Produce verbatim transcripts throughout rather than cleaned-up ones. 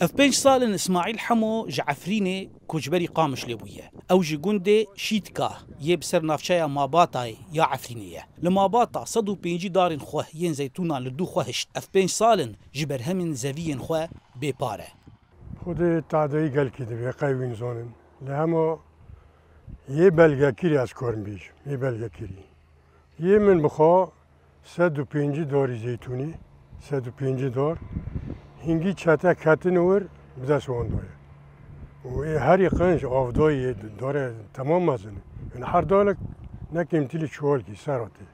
Ev pênc sal in Îsmaîl Hemo ji Efrînê koçberî Qamişlê bûye. Ew ji gundê Şîtka yê bi ser navçeya Mabatayê ya Efrînê ye. Li Mabata sed û pêncî darên xwe yên zeytûnan li dû xwe hişt. Ev pênc sal in ji berhemên zeviyên xwe bêpar e. Xwedê tadeyî gelkî divê qey wîn zonin. Li hema yê belgekirî ez karim bêjim. Yê belgekirî. Yê min bi xwe sed û pêncî darî zeytûnî, sed û pêncî dar, hingî çete ketine wir bi dest wan daye. Û ê herî qenc avdayê dare temam mezin e. Yani her dalek ne kêmtî li çuwalkî ser hatê.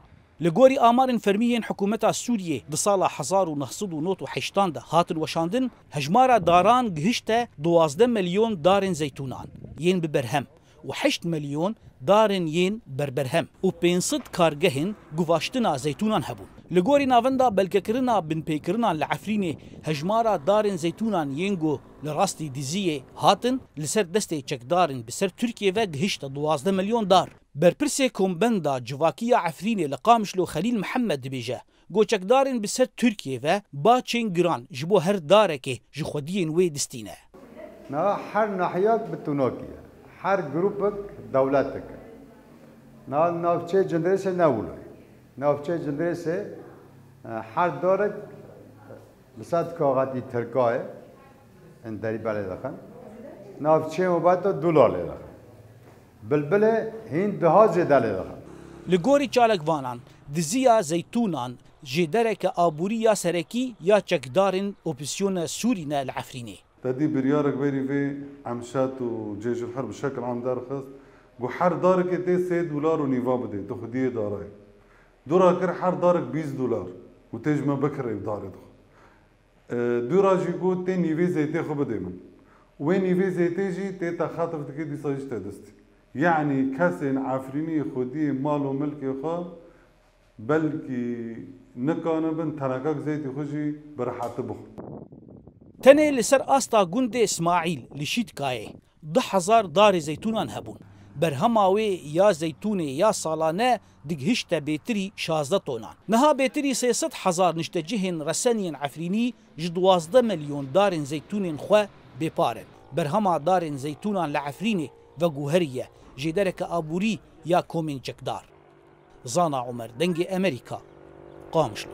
Li gorî amarên fermî yên hikûmeta Sûriyê di sala hezar û neh sed û nod û heştan de hatin weşandin, hejmara daran gihişte duwazdeh milyon darên zeytûnan yên bi berhem û heşt milyon darên yên berberhem û pênc sed kargehên guvaştina zeytûnan hebûn. Li gorî navenda belgekirina binpêkirinan li Efrînê, hejmara darên zeytûnan yên ku li rastî diziyê hatin li ser destê çekdarên bi ser Tirkiyê ve gihişte duwazdeh milyon dar. Berpirsê Kombenda Civakî ya Efrînê li Qamişlo Xelîl Mihemed dibêje, ku çekdarên bi ser Tirkiyê ve baçên giran ji bo her darekê ji xwediyên wê distîne. Niha her nahiyek bi tunakî ye. Her grûpek dewletek e. Niha navçeyê Cindirêsê ne wilo ye. Navçeyê Cindirêsê, e, her darek bi sed kaxetî tirka ye, in derî belê dixin. Navçeyê Mobeta dolar lê dixin. Bilbilê hîn diha zêde lê dixin. Li gorî çalakvanan, diziya zeytûnan jêdereke aborî ya serekî ya çekdarên opozîsyona Sûrî ne li Efrînê. Te dî biryarek berî vê Emşet û Cêjulher bi şekil am derxist, ku her darekê tê sê dolar û nîva bidê, tu xwediyê darayê. Dûra kir her darek bîst dolar û tê ji me bikirê bi darê dixwe. E, dûra jî got tê nîvê zeytê xwe bidê min. Wê nîvê zeytê jî tê te xetif dike dîsa jî te distî. Yanî kesên Efrînî xwediyê mal û milkê xwe belkî nikanibin tenekek zeytî xwe jî bi reheti bixwin. Tenê li ser asta gundê Îsmaîl li Şîtkayê du hezar darê zeytûnan hebûn. Berhema wê ya zeytûnê ya salane digihişte bêtirî şazdeh tonan. Niha bêtirî sê sed hezar niştecihên reseniyên Efrînî ji duwazdeh milyon darên zeytûnên xwe bêpar in. Berhema darên zeytûnan li Efrînê veguheriye jêdereke aborî ya komên çekdar. Zana Omer, Dengê Emerîka, Qamişlo.